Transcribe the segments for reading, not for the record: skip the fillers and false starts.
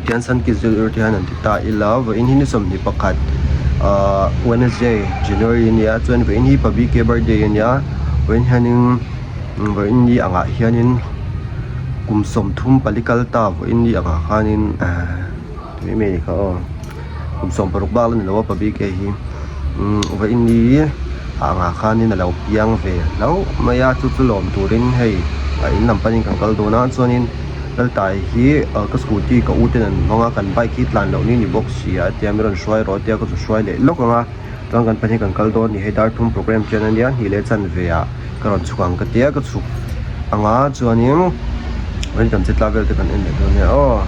tian Sunkist deuh deuh te hian han ti ta ila vawiin hi ni 21 ahh Wednesday January ania chuan vawiin hi pa BK birthday ania vawiin hianin vawiin ni angah hianin kum 34 kal ta vawiin ni angah khanin ahh tui mai ni kha aw kum 16 bak la ni lo a pa BK hi umm vawiin ni angah khanin a lo piang ve hlauh mai a chu chu lawm turin hei a in lam panin kan kal dawn a chuanin. Laltai hi ka scooty ka u ten an hmang a kan bike hi tlan loh ni ni bawk si a tia min rawn hruai rawh tia ka chu hruai leh lawk ang a chuan kan pahnih kan kal dawn ni hei dar thum programme chian ania hnih leh chanve ah ka rawn chhuk ang ka tia ka chhuk ang a chuanin vawiin kan che tla vel te kan en leh dawn nia aw.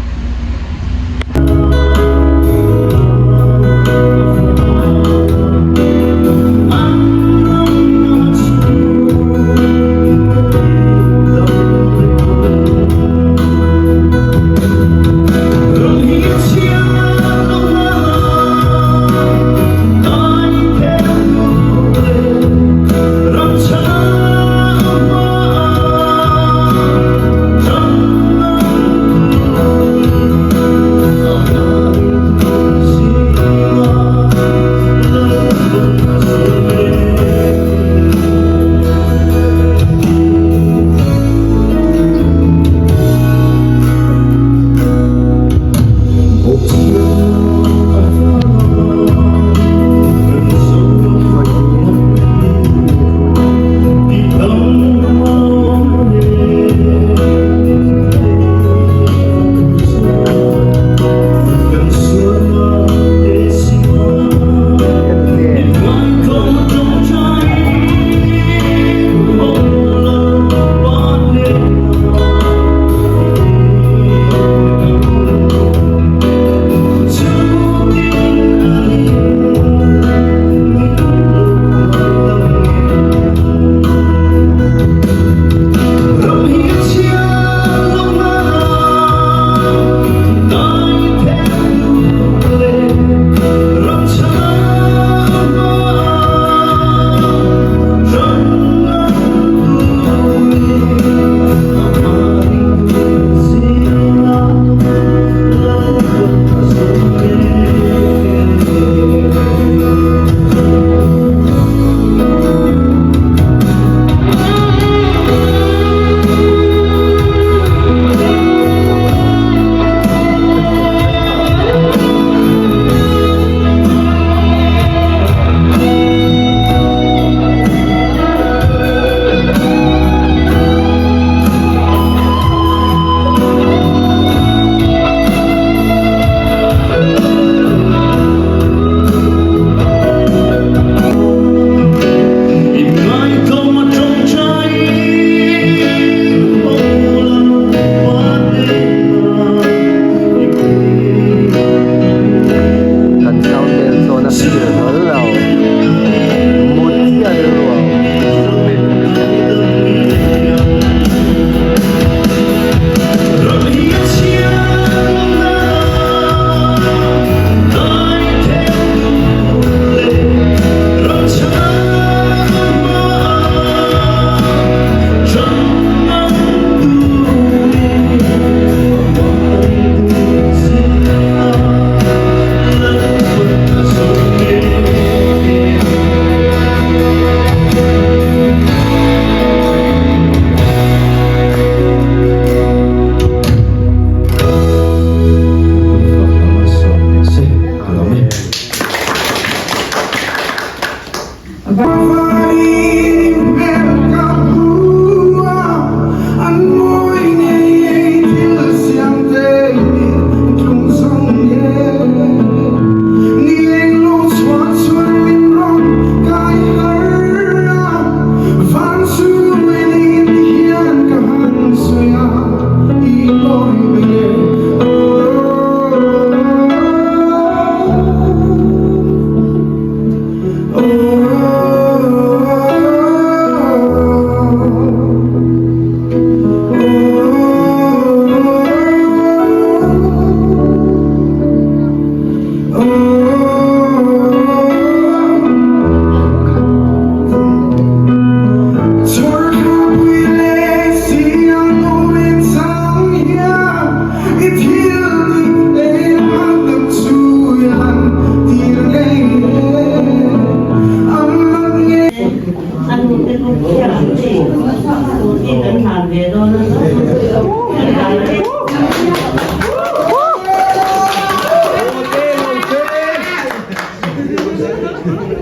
Kan sound bell chuan a feel hlawl lo mut chiah rilru a awm.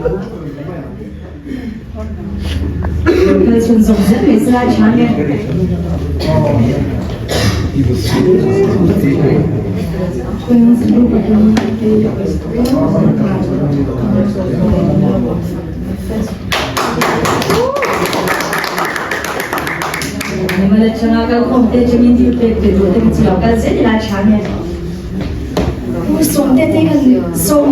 Kal chhun zawm zel mai se lai tha nge. Mala changa kal khawm te changin thil pek pe duh te chu lo kal zel ila tha nge. Pu Sawmte te kan sawm.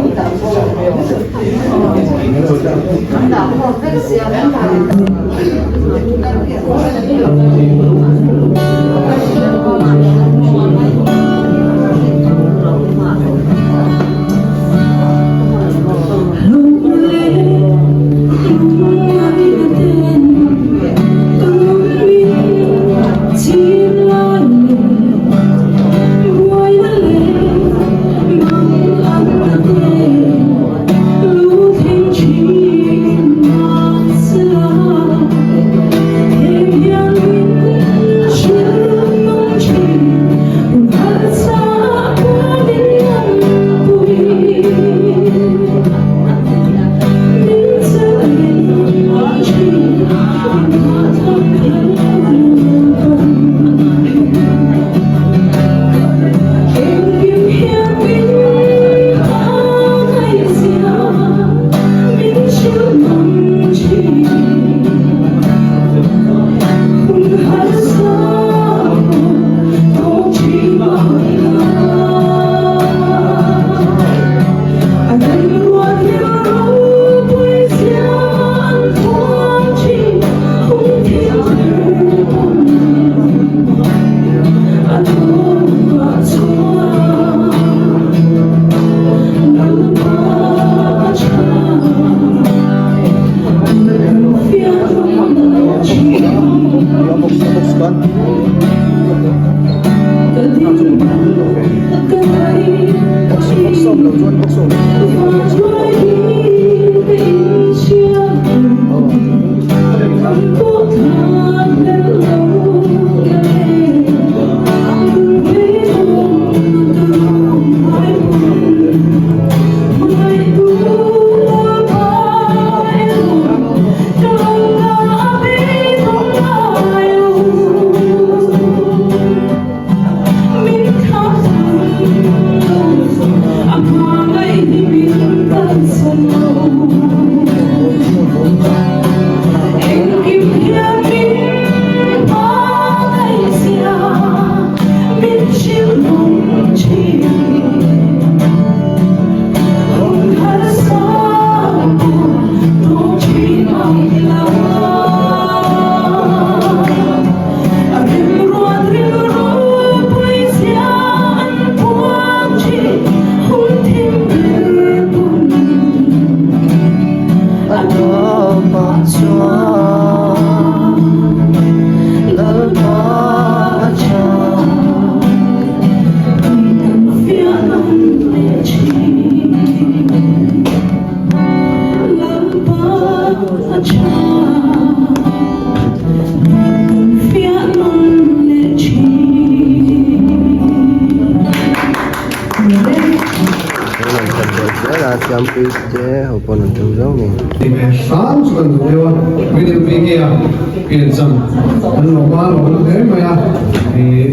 Hram chu kan duh deuh a, Middle PK a piancham an lo hma lo awm hle mai a, ih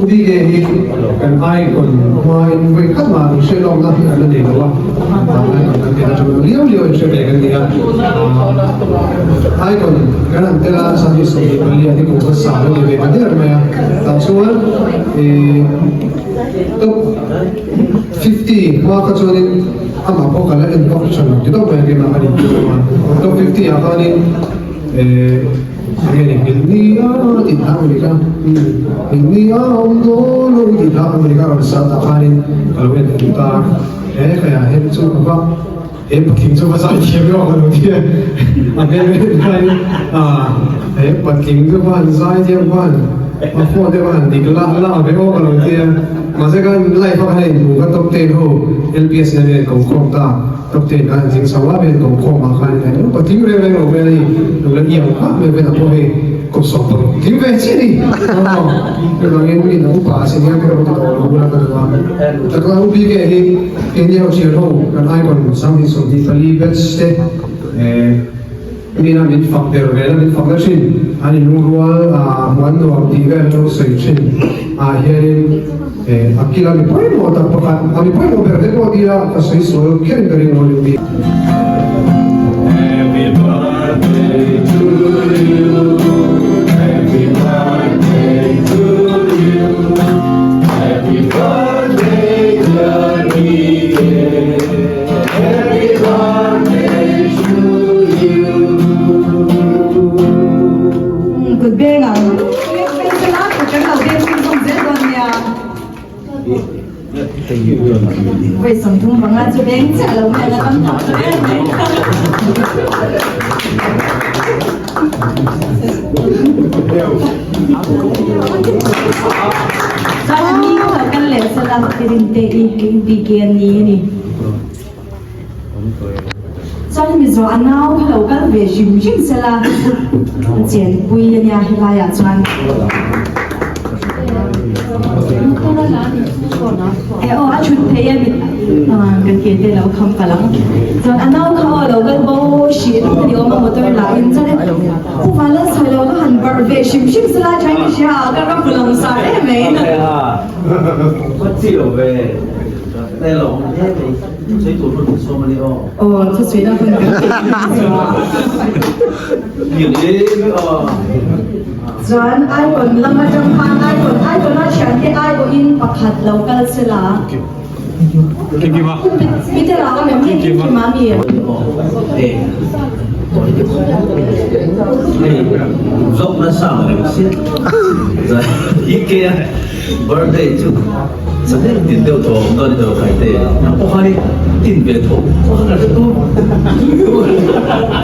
PK hi kan icon hmain vawi khat mah an hre lawkna hi an la nei lo a, icon kan tih atang liau liau in hre ve kan ni a, icon kan han tel a Sanghi 24 hi kum khat sa a ni ve ta der mai a, tah chuan ih top 50 hma kha chuanin. Amah pawh ka la en vak tha lo ti deuh mai a keimah ka nih chu a top 50 ah khanin eh enge ni nghilh ni a tih hla ang nika nghilh ni a awm dawn lo tih hla ang nika rawn sa tah khanin ka lo en fuh ta he kaiah hian chu ka va he patling chu va zai thiam emaw ka lo ti a a hmel en khanin ah he patling chu va han zai thiam va han a phone te va han dik lah lah ve aw ka lo ti a. Mahse kan life a kan inhmuh kha top ten ho LPS nen hian ko khawm ta, top ten khan an zing chho a, hei ko khawm ah khan eng emaw patling reng reng lo vel a ni, lo la iang phah mai vel ang pawh hei. Kum 16 tling ve chiah ni. Aw, chuvangin mi in a upa a senior te erawh ti tawh lo bula ka duh a. Takla u BK hi India ho thian ho kan icon 2024 batch te mina min fak der vel a min fak na thin an inlungrual a hmuan nuam tih vel an lo sawi thin ah hianin a kila mi pawimawh tak pakhat a mi pawimawh ber te pawh tia ka sawi sual kherin ka ring lo a ni u BK. Kut beng ang. Vawi 35 chu beng chiah lo mai la tam tak em mai. Chuan a ni lo kan leh sela tirin te i hei BK an ni a ni. Chuan hemi zawh a nau kha lo kal ve hrim hrim sela a chenpui a nia helaiah chuan. E aw a thut thei a kan ke te lo kham palh ang. Chuan a nau kha aw lo kal bo hrih hlawm a ni awm a motor lah in chuan Pu Vanlalsailo ka han barh ve hrim hrim sela thain ka hria a ka ram lang sar em mai. Aw thusawi na hun kan tih hi chu a. Chuan icon lam atang khan icon icon a thiante aiawhin pakhat lo kal sela. Peter a awm em hei Kimkima a mi? Birthday chu chahnem tin deuh tawh awm dawn i lo khai te nang pawh khan i tin ve tho pawh khan a hre tu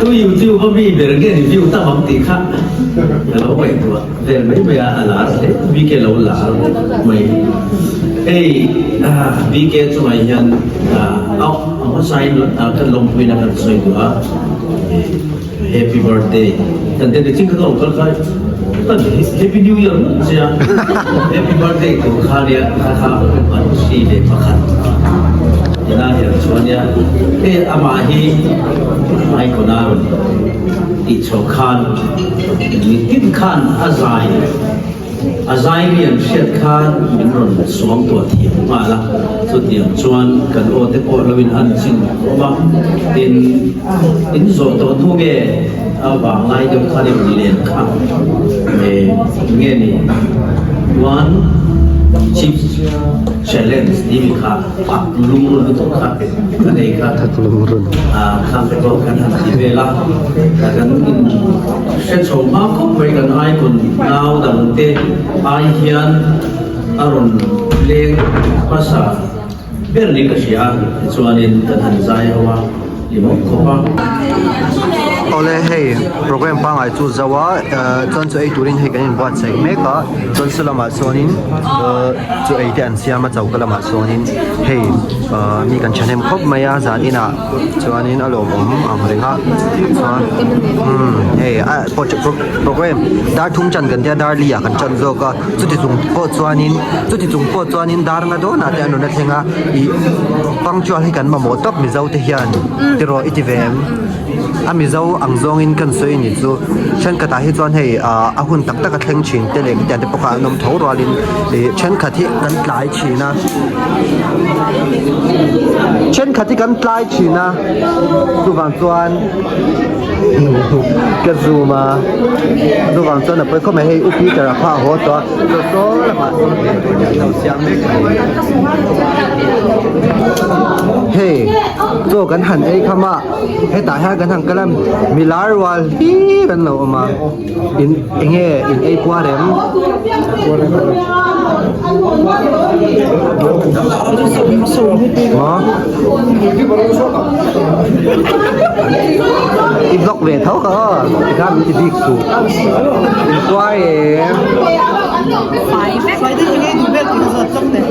tu youtube a mi ber nge ni view tam ang tih kha ka lo ngaihtuah vel mai mai a a lar hle BK lo lar mai hei BK chungah hian a hmasain kan lawmpuina kan sawi duh a. Happy birthday kan te chin kha ka lo kal khai kan happy new year ngawt che a happy birthday tur kha nia kha kha an si le pakhat ina hian chuan nia he amah hi icon a rawn tih chho khan nitin khan a zai A zai mi an hriat khan min rawn suang tuah thiam nghal a, chutiang chuan kan aw te pawh lo in an chin awm a, tin in zawh tawh hnu nge a vang lai deuh khan i rawn len kha nge ni one chip challenge tih mi kha pak lungrun lutuk kha a nei kha khang te pawh kan han ti vel a, kan in Hre chho hma khawp mai kan icon nau dang te ai hian a rawn leng hmasa ber niin ka hria a, tichuanin kan han zai ho a limawm khawp a. Awle hei program pangai chu zo a chuan chu ei turin hei kan inbuatsaih mek a chuan saw lamah sawnin chu ei te an siam a choka lamah sawnin hei mi kan thahnem khawp mai a zan inah. Chuanin a lawmawm ang reng a chuan umm hei a program dar thum chan kan tia dar li ah kan chan zawk a chuti chung pawh chuanin chuti chung pawh chuanin dar nga dawnah te an rawn la thleng a ih punctual hi kan mamawh tawp mizo te hian tiraw i ti ve em a mizo ang zawngin kan sawi a nih chu thenkhatah hi chuan hei ah a hun tak tak a thleng thin te leh khitiang te pawh kha an awm tho rualin ih thenkhat hi kan tlai thin a. Thenkhat hi kan tlai thin a, chuvang chuan ka zoom a, chuvang chuan a pawi khawp mai hei u Peter a kha a haw tawh a, chaw saw lamah sawn ei tur hi an lo siam mek a ni. Hei chaw kan han ei kham a, hetah hian kan han kal a, milar rual hlir an lo awm a. In enge in ei puar em? Maw? I vlog ve tho ka aw tikhan min ti bik suh in tuar em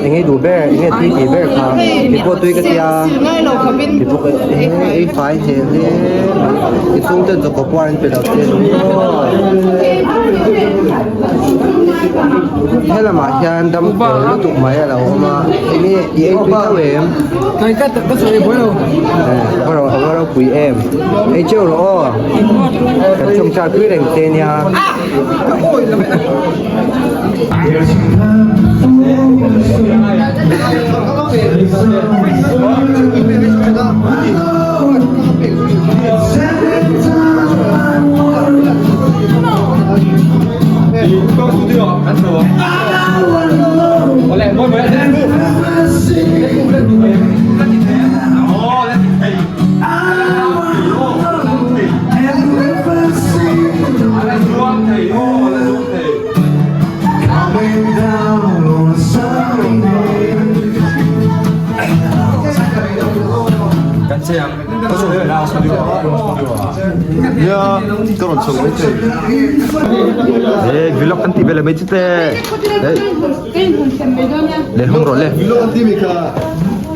eng nge duh ber eng nge tui tih ber kha kei pawh tui ka tia kei pawh ka ei fai hle hle i chhung ten chawkaw puar an pe lo che aw helamah hian dam kawr lutuk mai a lo awm a eng nge i ei tui tho em a va ropui em ei teuh rawh aw kan chawngchar pui reng che nia. Hey, vlog kan ti ve le mai chu te. Hey. Le hong ro le.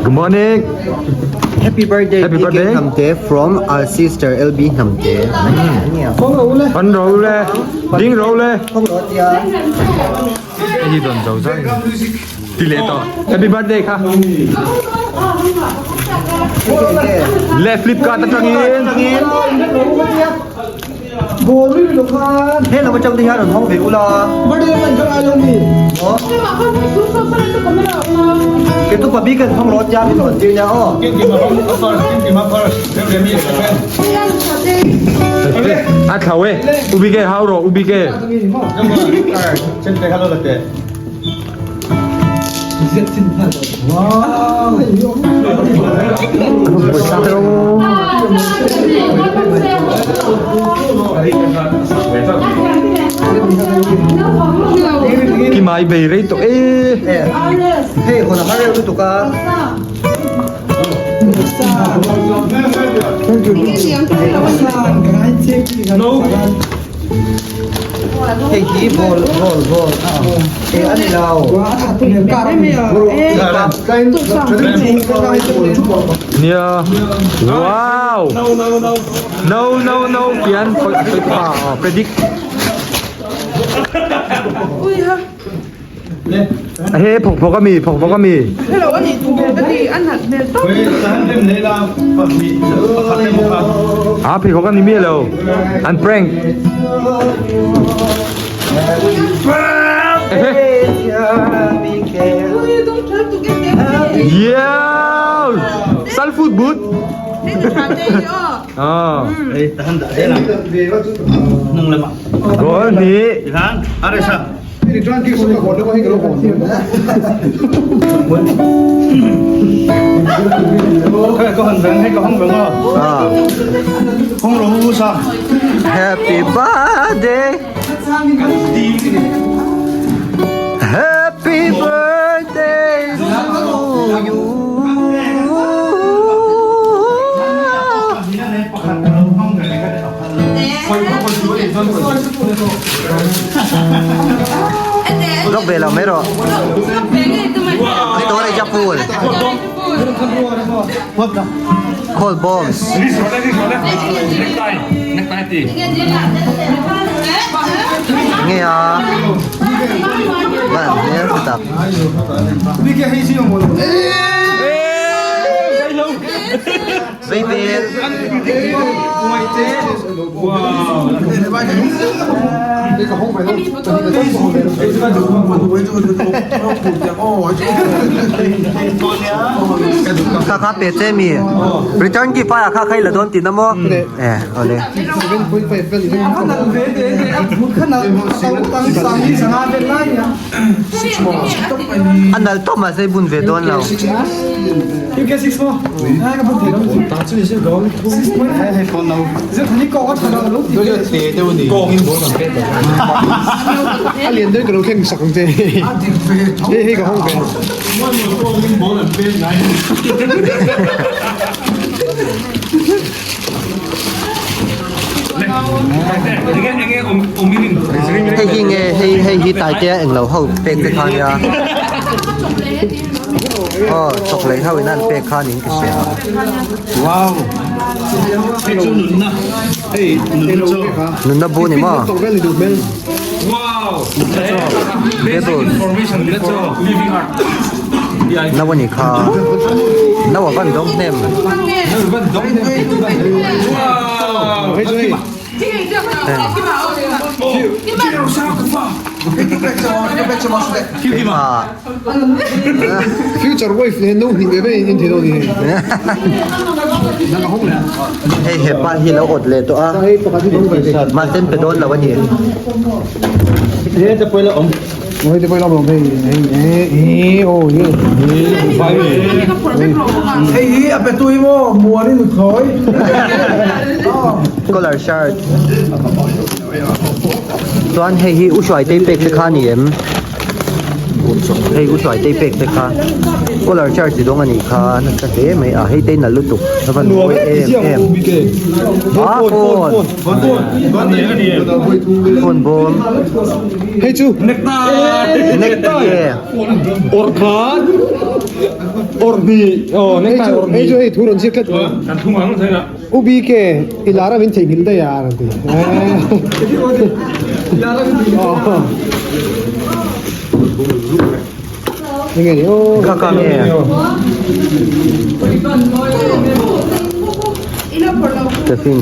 Good morning. Happy birthday Happy BK birthday. Hnamte from our sister LB Hnamte. Pan ro le. Ding ro le. Phong ro tia. Hei don zo zai. Ti le to. Happy birthday kha. Le Flipkart atangin. He lam atang te hian rawn hawng ve ula. Kei tu pabi kan hawng rawh tia min rawn tir nia aw. A thlau e. Ubike hau rawh ubike. Ki mai bei rei tawh e. Hei hawn a har reuh lutuk a. Hei hi ball ball ball e a ni lo. Nia. Wow. No no no pian predict. He phawk phawk ami phawk phawk ami. A pheikhawk ani miah lo an prank. Yeah! Sal food booth. Ah. Goal ni. Happy birthday Happy birthday to you Vlog ve lo mai rawh. Storage a full. Cold bombs. Nge a. Van hmel chu tak. Baby. Kha kha pe che mi. Return gift ah kha khai la dawn tin amaw? Eh, awle. A nal tawp mahse bun ve dawn lo. Hei hi nge hei hei hi taitea englo ho pek te kha nia aw chawklei ho in an pek kha niin ka hria. Wow hei chu nunna hei nunna chu Nunna bu ni maw? Wow basic information nunna chu living art Nau a nih kha nau a van dawng hnem. Future wife nen no hnih ve ve in thei dawn ni hei. Hei hepa hi lo awt leh tawh a mahse pe dawn lo a ni. Hei hi a petu hi maw muanin nuthlawi. Collar shirt. Chuan hei hi u Hruaitei pek te kha a ni em? Hei u Hruaitei pek te kha collar shirt chi dawng a nih kha nasa hle mai a hei te nalh lutuk a van mawi em em. Ah phone phone bawm. Hei chu Necktie hei chu hei thu rawn ziak tlat U BK i lar a min theihnghilh daih a a rawn ti. Enge ni aw. Kha kha nge. Tefin.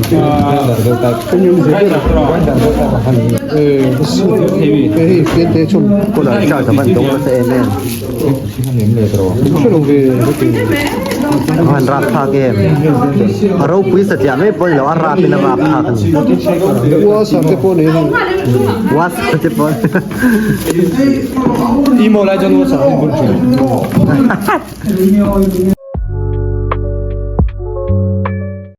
Hei fian te chum. Kawla char ka van dawng nasa em em. An rap thlak em. A ropui satliah mai pawh ni lo a rap in a rap thlak a ni. WhatsApp te pawh nei a. WhatsApp te pawh. Email lai chuan WhatsApp te pawh.